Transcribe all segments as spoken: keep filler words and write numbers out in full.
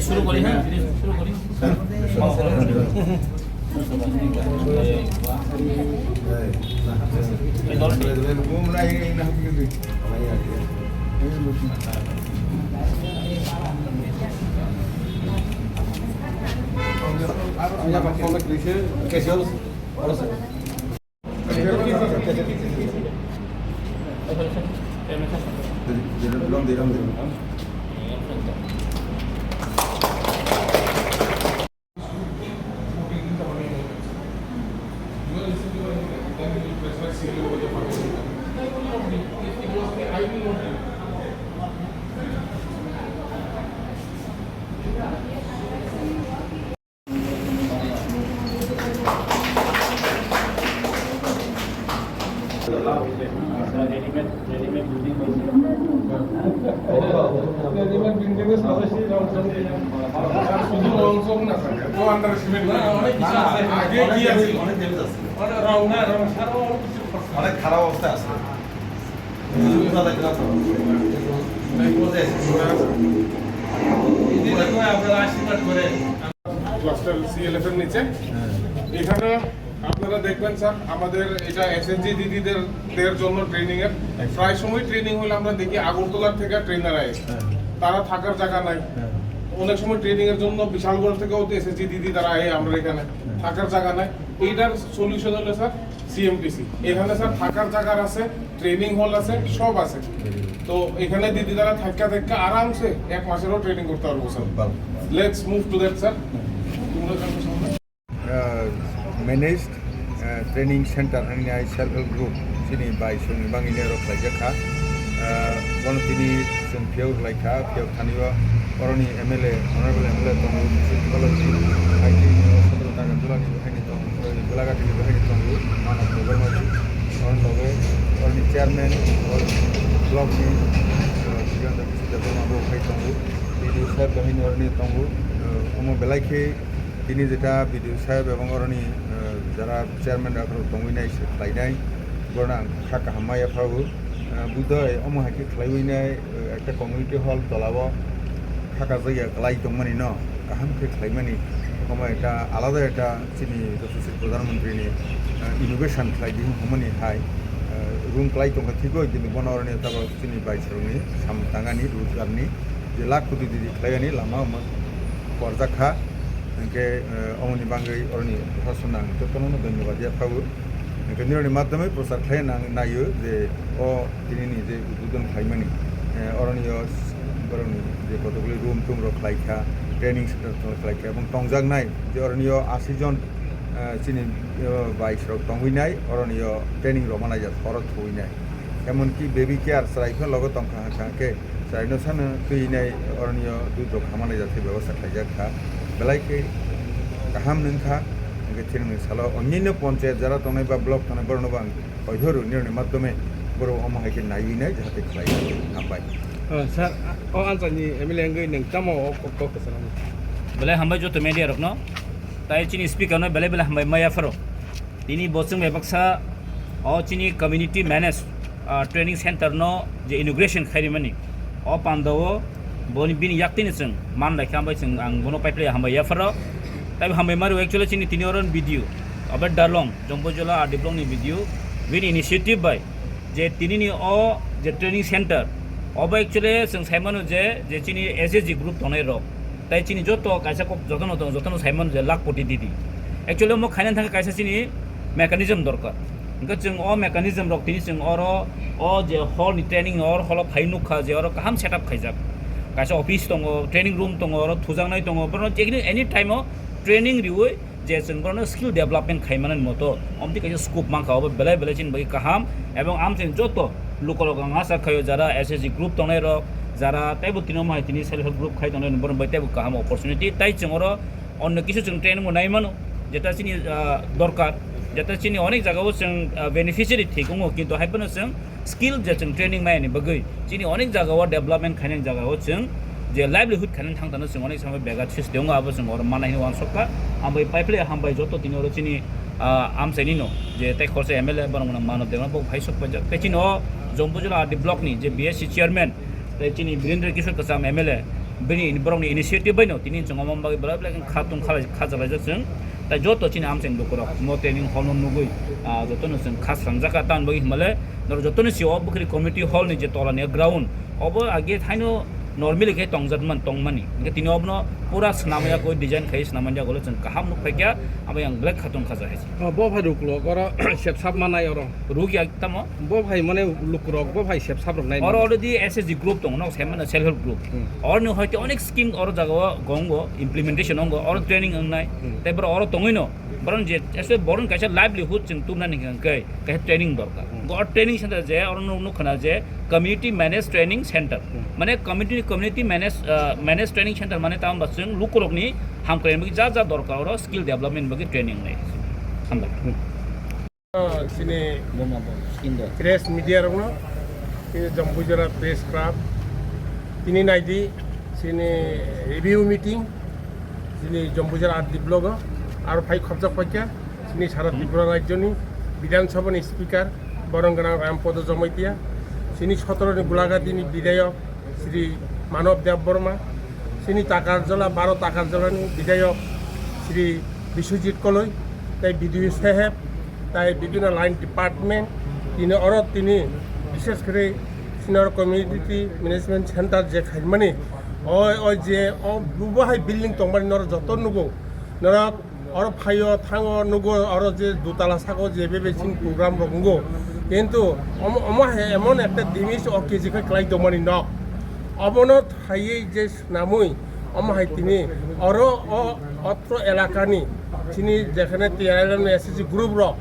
শুরু করি, হ্যাঁ, শুরু করি। অনেক খারাপ অবস্থা আছে। ক্লাস্টার সিএলএফ এর নিচে। এখানে আপনারা দেখবেন স্যার, আমাদের এটা এসএসজি দিদিদের দের জন্য ট্রেনিং এর। প্রায় সময় ট্রেনিং হলে আমরা দেখি আগরতলা থেকে ট্রেনার আয়, তারা থাকার জায়গা নাই। অনেক সময় ট্রেনিং এর জন্য বিশালগড় থেকেও এসএসজি দিদি তারা আয় আমরা এখানে, থাকার জায়গা নাই। এইটার সলিউশন হলো স্যার সিএমটিসি। এখানে স্যার থাকার জায়গা আছে, ট্রেনিং হল আছে, সব আছে। তো এখানে দিদি তারা থাকা থাকা আরামসে এক মাসেরও ট্রেনিং করতে পারবো sir. Let's move to that sir. Managed training center hwnwi self help group chini bai songni bagwi nero khlaijak kha. Bono tini chwng phiyok lai kha, phiyok thani o oroni M L A, honorable M L A tongo, Sri Balaji, I T ni o Sotro Nagarjula ni bo haino tongo, Golaghat ni bo haino tongo, Manas Nagar masi, oro loge oroni chairman, o block ni, Sugandha Krishna Debbarma bo hai tongo, B D O sir bo haino oroni tongo, omo belai khe tini jeta B D O saheb ebong oroni, jara chairman rok tongwi nai se khlainai, borok ang kha kaham ma yaphago, budai omo hai khe khlaiwi nai. Ekta community hall tola o khakajak ya kwlai tongmani no kaham khe khlaimani, omo ekta alada ekta chini Yashaswi Pradhan Mantri ni innovation khlai di hwnmani hai room kwlai tongkha thik o, kintu bono oroni tabok chini bai sarokni samung tangani rojgarni je lakh koti didi khlaimani lama omo korjak kha, hinkhe omoni bagwi oroni proshasonna ang jotono dhonyobad yaphago. Hinkhe nirokni madhyome prochar khlai nang naio je o tinini je udbodhon khlaimani, eh, oroni o borokni je kotokgwlwi room toom rok khlai kha, training center rok khlai kha, ebong tongjaknai je oroni o asi jon, eh, chini, eh, bais rok tongwi nai, oroni o training rok manai jak, oro thwi nai. Emonki baby care chwrai phano logo tong kha, hwnkha khe chwraino sano twi nai, oroni o dudh rok hama nai jak, tei bebosta khlaijak kha, belai khe kaham nwng kha. Hinkhe thwngni salo onyinyo ponchayat jara tongnai ba block tongnai borokno bo ang koithoro nirokni madhyome borok omo hai khe naiwi nai jahate khlai. Hambai. Oh, sir, o anchani M L A wngwi nwng tamo o kok, kok kwchangma? Belai hambai joto media rokno. Tai chini speaker no belai belai hambai maya pharo. Tini bo chwng bai baksa o chini community manage, ah, training center no je inauguration khaimani. O panda o boni bini yaktini chwng man lai kha, hambai chwng ang bono paiphile hambai yapharo. Tai hambai maru actually chini tini oron video. Abe Darlong, Jomboijola R D block ni video. Bini initiative bai je tinini o je training center, obo actually chwng saimano je, je chini S H G group tongnai rok, tai chini joto kaisa kok jotono tongo, jotono saimano je lakh koti didi. Actually omo khaina thangkhe kaisa chini mechanism dorkar. Hwnkhe chwng o mechanism rok tini chwng oro o je hall ni training ni oro holo phai nukha je oro kaham setup khaijak. Kaisa office tongo, training room tongo, oro thujaknai tongo, borokno any, any time o training riui je chwng borokno skill development khai manani moto, omtwi kaisa scope mankha, obo belai belai chini bagwi kaham. Ebong amchini joto lukurok ang acha khaio, jara S H G group tongnai rok, jara teibo tini omo hai tini self help group khai tongnai, borok bai teibo kaham opportunity. Tai chwng oro onno kisu chwng training bo nai mano, jeta chini, ah, dorkar, jeta chini onek jagao chwng, ah, beneficiary thik wngo, kintu hai phano chwng skill je chwng training maya ni bagwi chini onek jaga o development khainani jaga o chwng je livelihood khainani thang tano chwng onek samai bega this de wngo, abo chwng oro manai hwnwi uansukha. Hambai paiphile hambai joto tini oro chini, ah, amchaini no je tei khorsa M L A borok no mano dema bo phai sok paijak. Tei chini o Jompujala R D block ni je B S C chairman tei chini Birendra Kishore Kacham M L A bini borokni initiative bai no tini chwng omo bagwi belai belai khe khatung khalai-, khajalaijak chwng. Tai joto chini amchaini lukurok mo training hall no nugwi, ah, jotono chwng kha srangjak kha, tamni bagwi hwnmale norok jotono sio o Bukhari community hall ni je tola ni ground obo age thaino normally khe tongjak man tongmani, hwnkhe tini obono pura swnamya koi design khai swnamani jagolo chwng kaham nuk phaikya, abo yang belai khatung khaja hai. Oh, bo phai ruk lo, oro sep sap manai oro. Ruk ya tamo? Bo phai mane lukurok, bo phai sep sap rok nai Oro mano. Already S H G group tongo, nok sai mano self help group. Hmm. Oro ni hoite onek scheme oro jaga o gongo, implementation ongo, oro training wngnai. Hmm. Tei boro oro tongwi no, boron je, asle boron kaisa livelihood chwng tubna ni hwnkhe, kaisa training dorkar. Hmm. Go training center je, oro nuk, nuk khana je, community managed training center. Hmm. Mane community, community managed, uh, managed training center mane tamo ba chwng lukurok ni hamkrai ni bagwi ja ja dorkar oro skill development bagwi training nai. Hambai. Hmm. Sini press media rokno, sini Jompujala Press Club, tini naidi, sini review meeting, sini Jompujala R D block o, aro phai khopjak paikha, sini sara Tripura rajyoni Bidhan Sabhani Speaker, borong gwnang Ram Podo Jamatia, sini sotoro ni Gulagati ni Bidhayok, Shri Manob Debbarma, sini Takarjala, baro Takarjala ni Bidhayok Shri Biswajit Koloi, tai B D O saheb, tai bibhinno line department, tini oro tini bishesh kore senior community management center je khaimani, oi, oi je, o bubo hai building tongmani norok joto nugo, norok oro phaio, thango, nugo, oro je dutala sako je bebe chini program rok wngo. Kintu omo, omo hai emon ekta dimich o K G khe kwlai tongmani nok. Obono thaiwi je swnamwi, omo hai tini oro o otro elakani chini jekhane T R L M S H G group rok,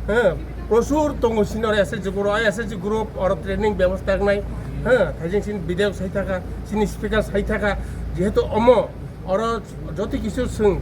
he, prosur tongo sini oro S H G group, o S H G group oro training bebosta wngnai, he, thaijing sini bidhayok sai thaka, sini speaker sai thaka, jehetu omo Oro joto kisu chwng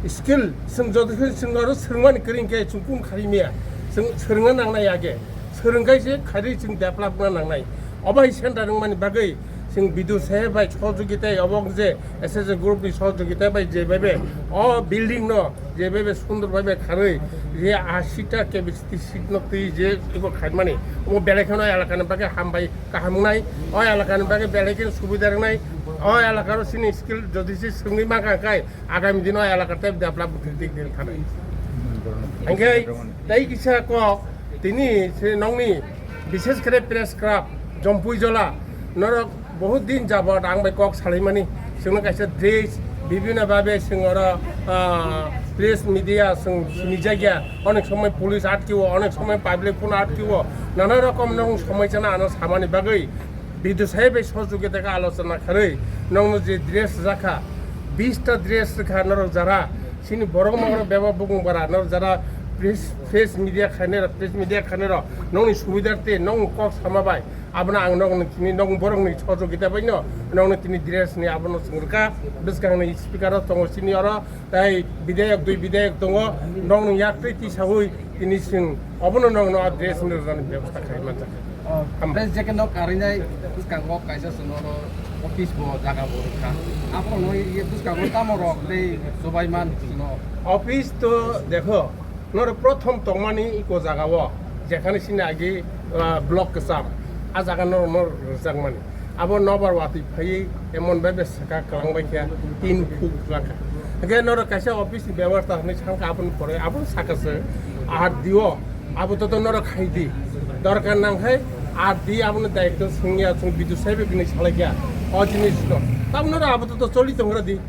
skill, chwng joto kisu chwng oro swrwngmani kwrwi khe chwng kung kharwi maya. Chwng swrwngna nangnai age. Swrwngkhe se kharwi chwng develop wngna nangnai. Obo hai center wngmani bagwi chwng B D O saheb bai sohojogita obo je S H G group ni sohojogita bai je bebe o building no je bebe sundor bebe kharwi je ashi ta capacity seat no twi je ebo khaimani obo belai kheno elaka ni bagwi hambai kaham wngnai. O elaka ni bagwi belai kheno subida wngnai. O elakaro chini skill jodi se swngwi mankha khe agami dino elaka tei develop dik dik thanai. Hingke tei kisa kok tini se nongni bishesh kore press club Jompui Jola norok bahut din jabot ang bai kok salaimani chwngno kaisa dress bibhinno babe chwng oro, ah, press media chwng sinijak ya, onek somoi police atkio, onek somoi public phone atkio, nana rokom nong somoi chana ano samani bagwi Bidu sai bai sohojogita khe alochona kharwi nongno je dress rwjakha, bish ta dress rwkha norok jara, chini borok mokro bebak bukung bara norok jara press, press media khainai rok, press media khainai rok nongni subidar te nong kok sama bai abono ang nongni tini nong borokni sohojogita bai no nongni tini dress ni abono chwng rwkha. Bwskangni speaker o tongo chini oro. Tai bidayok, dui bidayok tongo, nokni yak twi tisaui tini chwng obono nokno a dress ni rwnani bebosta khai manjak. Oh, Hambai. Tei je ke nok karinai bwskango kaisa chwngno oro office bo jaga bo rwkha. Abo no ye bwskango tamo rok tei chubai man chwngno. Office to dekho, noro prothom tongmani iko jaga o, jekhane sini agi, ah, block kwcham, a jaga no, no rwjakmani. Abo nobar watwi phaiwi emon bai bai saka kwlangbai khe tin phuk lakha. Hingke norok kaisa office ni bebosta hinwi sankha aboni pore aboni saka se R D o abo to norok khai di. Dorkar nang khai R D aboni daityo swngya chwng bidu saibe bini salai kya o jinis no. Tabuk norok abo to choli tongra di.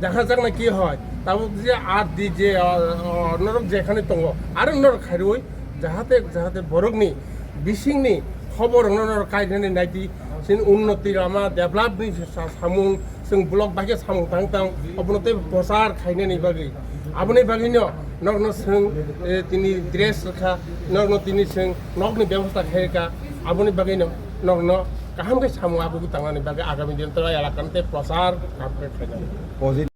Dakha jakna ki hoi. Tabuk je R D je, o, o, norok jekhani tongo aro norok khairwi jahate, jahate borokni bisingni khobor rokno norok kainani naidi. Chini unnoti lama develop ni sa-, samung, chwng block bai khe samung tang tang, obono tei prochar khainani bagwi. Aboni bagwino nokno chwng, eh, tini dress rwkha, nokno tini chwng nokni bebosta khairwkha, aboni bagwino nokno kaham khe samung abugwi tangnani bagwi agami dino elakano tei prochar kaham khe khainani.